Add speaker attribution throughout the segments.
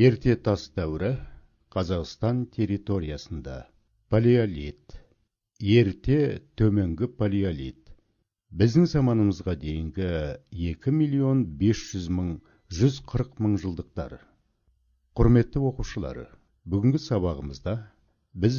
Speaker 1: Ерте тас дәуірі Қазақстан территориясында. Палеолит. Ерте төменгі палеолит. Біздің заманымызға дейінгі 2 миллион 500 мың 140 мың жылдықтар. Құрметті оқушылар, бүгінгі сабағымызда біз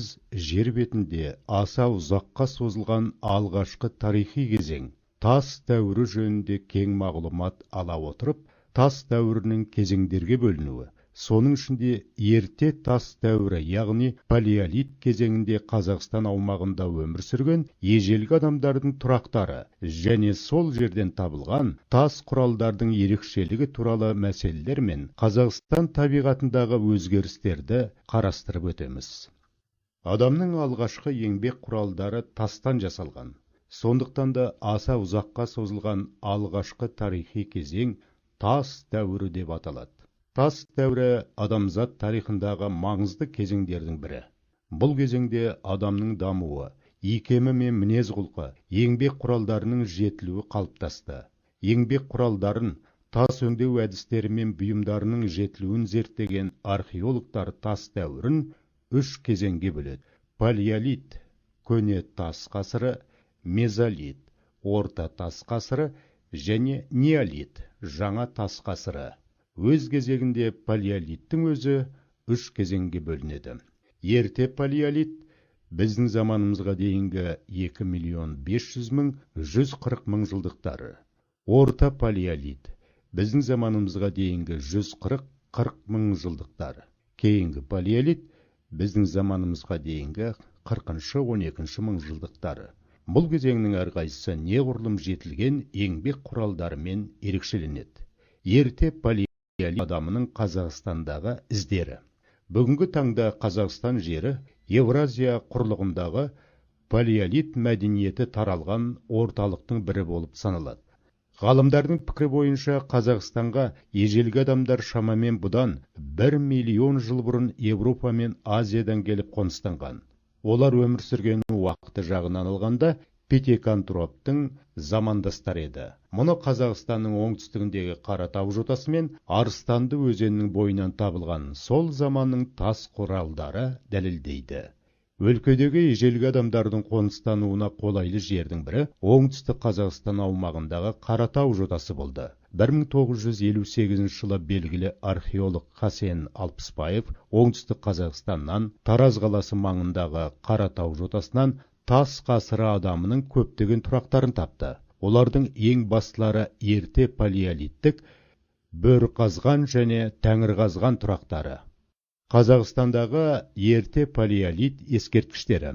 Speaker 1: жер бетінде аса ұзаққа созылған алғашқы тарихи кезең тас дәуірі жөнінде кең мағлұмат ала отырып, тас дәуірінің кезеңдерге бөлінуі, соның ішінде ерте тас дәуірі, яғни палеолит кезеңінде Қазақстан аумағында өмір сүрген ежелгі адамдардың тұрақтары және сол жерден табылған тас құралдардың ерекшелігі туралы мәселелер мен Қазақстан табиғатындағы өзгерістерді қарастырып өтеміз. Адамның алғашқы еңбек құралдары тастан жасалған. Сондықтан да аса ұзаққа созылған алғашқы тарихи кезең тас дәуірі деп аталады. Тас дәуірі адамзат тарихындағы маңызды кезеңдердің бірі. Бұл кезеңде адамның дамуы, икемі мен мінез-құлқы, еңбек құралдарының жетілуі қалыптасты. Еңбек құралдарын, тас өңдеу әдістері мен бұйымдарының жетілуін зерттеген археологтар тас дәуірін үш кезеңге бөледі. Палеолит, көне тас ғасыры, мезолит, орта тас ғасыры және неолит, жаңа тас ғасыры. Өз кезегінде палеолиттің өзі үш кезеңге бөлінеді. Ерте палеолит біздің заманымызға дейінгі 2 миллион 500 мың 140 мың жылдықтары. Орта палеолит біздің заманымызға дейінгі 140-40 мың жылдықтары. Кейінгі палеолит біздің заманымызға дейінгі 40-12 мың жылдықтары. Бұл кезеңнің әрқайсысы неғұрлым жетілген еңбек құралдарымен ерекшеленеді. Ерте палеолит адамының Қазақстандағы іздері. Бүгінгі таңда Қазақстан жері Евразия құрлығындағы палеолит мәдениеті таралған орталықтың бірі болып саналады. Ғалымдардың пікірі бойынша Қазақстанға ежелгі адамдар шамамен бұдан 1 миллион жыл бұрын Еуропа мен Азиядан келіп қоныстанған. Олар өмір сүрген уақыты жағынан алғанда питекантроптың замандастары еді. Мұны Қазақстанның оңтүстігіндегі Қаратау жотасы мен Арыстанды өзенінің бойынан табылған сол заманның тас құралдары дәлелдейді. Өлкедегі ежелгі адамдардың қоныстануына қолайлы жердің бірі оңтүстік Қазақстан аумағындағы Қаратау жотасы болды. 1958 жылы белгілі археолог Хасен Алпысбаев оңтүстік Қазақстаннан Тараз қаласы маңындағы Қаратау жотасынан тас ғасыры адамының көптеген тұрақтарын тапты. Олардың ең бастылары ерте палеолиттік Бөріқазған және Тәңірқазған тұрақтары. Қазақстандағы ерте палеолит ескерткіштері.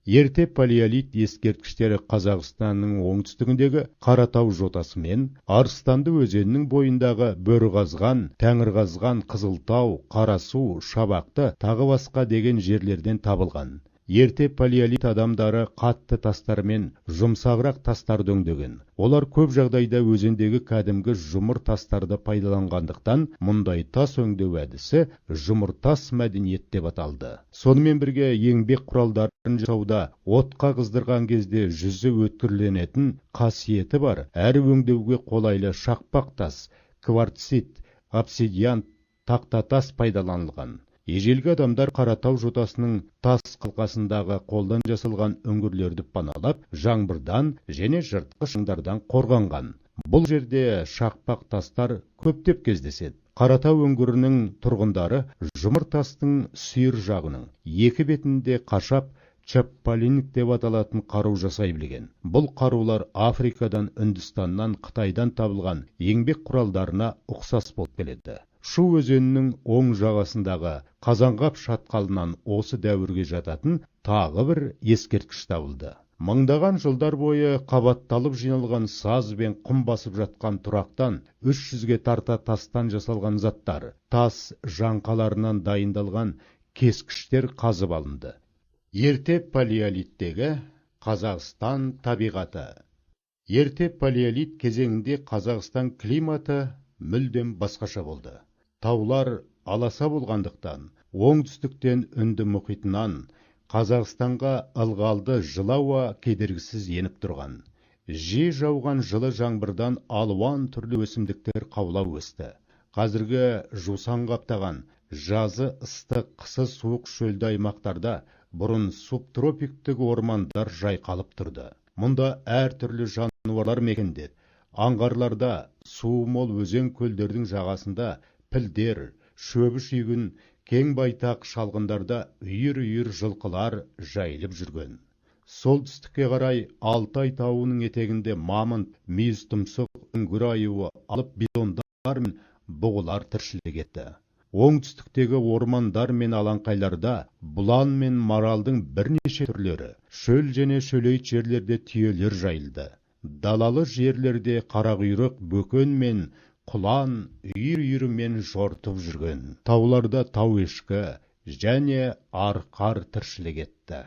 Speaker 1: Ерте палеолит ескерткіштері Қазақстанның оңтүстігіндегі Қаратау жотасы мен Арыстанды өзенінің бойындағы Бөріқазған, Тәңірқазған, Қызылтау, Қарасу, Шабақты, тағы басқа деген жерлерден табылған. Ерте палеолит адамдары қатты тастар мен жұмсағырақ тастарды өңдеген. Олар көп жағдайда өзендегі кәдімгі жұмыр тастарды пайдаланғандықтан, мұндай тас өңдеу әдісі жұмыр тас мәдениет деп аталды. Сонымен бірге еңбек құралдарын жасауда отқа қыздырған кезде жүзі өткірленетін қасиеті бар, әрі өңдеуге қолайлы шақпақ тас, кварцит, обсидиан, тақтатас пайдаланылған. Ежелгі адамдар Қаратау жотасының тас қалқасындағы қолдан жасалған үңгірлерді паналап, жаңбырдан және жыртқыш аңдардан қорғанған. Бұл жерде шақпақ тастар көптеп кездеседі. Қаратау үңгірінің тұрғындары жұмыр тастың сүйір жағының екі бетінде қашап, чаппалинг деп аталатын қару жасай білген. Бұл қарулар Африкадан, Үндістаннан, Қытайдан табылған еңбек құралдарына ұқсас болып келеді. Шу өзенінің оң жағасындағы Қазанғап шатқалынан осы дәуірге жататын тағы бір ескерткіш табылды. Мыңдаған жылдар бойы қабатталып жиналған саз бен құм басып жатқан тұрақтан 300-ге тарта тастан жасалған заттар, тас жаңқаларынан дайындалған кескіштер қазып алынды. Ерте палеолиттегі Қазақстан табиғаты. Ерте палеолит кезеңінде Қазақстан климаты мүлдем басқаша болды. Таулар аласа болғандықтан, оңтүстіктен Үнді мұхитынан Қазақстанға ылғалды жылы ауа кедергісіз еніп тұрған. Жиі жауған жылы жаңбырдан алуан түрлі өсімдіктер қаулап өсті. Қазіргі жусан қаптаған, жазы ыстық, қысы суық шөлді аймақтарда бұрын субтропиктік ормандар жайқалып тұрды. Мұнда әртүрлі жануарлар мекендеді. Аңғарларда, суы мол өзен көлдердің жағасында пілдер, шөбі шүйгін, кең байтақ шалғындарда үйір-үйір жылқылар жайылып жүрген. Солтүстікке қарай Алтай тауының етегінде мамонт, мүйіз тұмсық, үңгір аюы, алып бизондар мен бұғылар тіршілік етті. Оңтүстіктегі ормандар мен алаңқайларда бұлан мен маралдың бірнеше түрлері, шөл және шөлейт жерлерде түйелер жайылды. Далалы жерлерде қарақұйрық бөкен мен құлан үйір-үйірімен жортып жүрген. Тауларда тау ешкі және арқар тіршілік етті.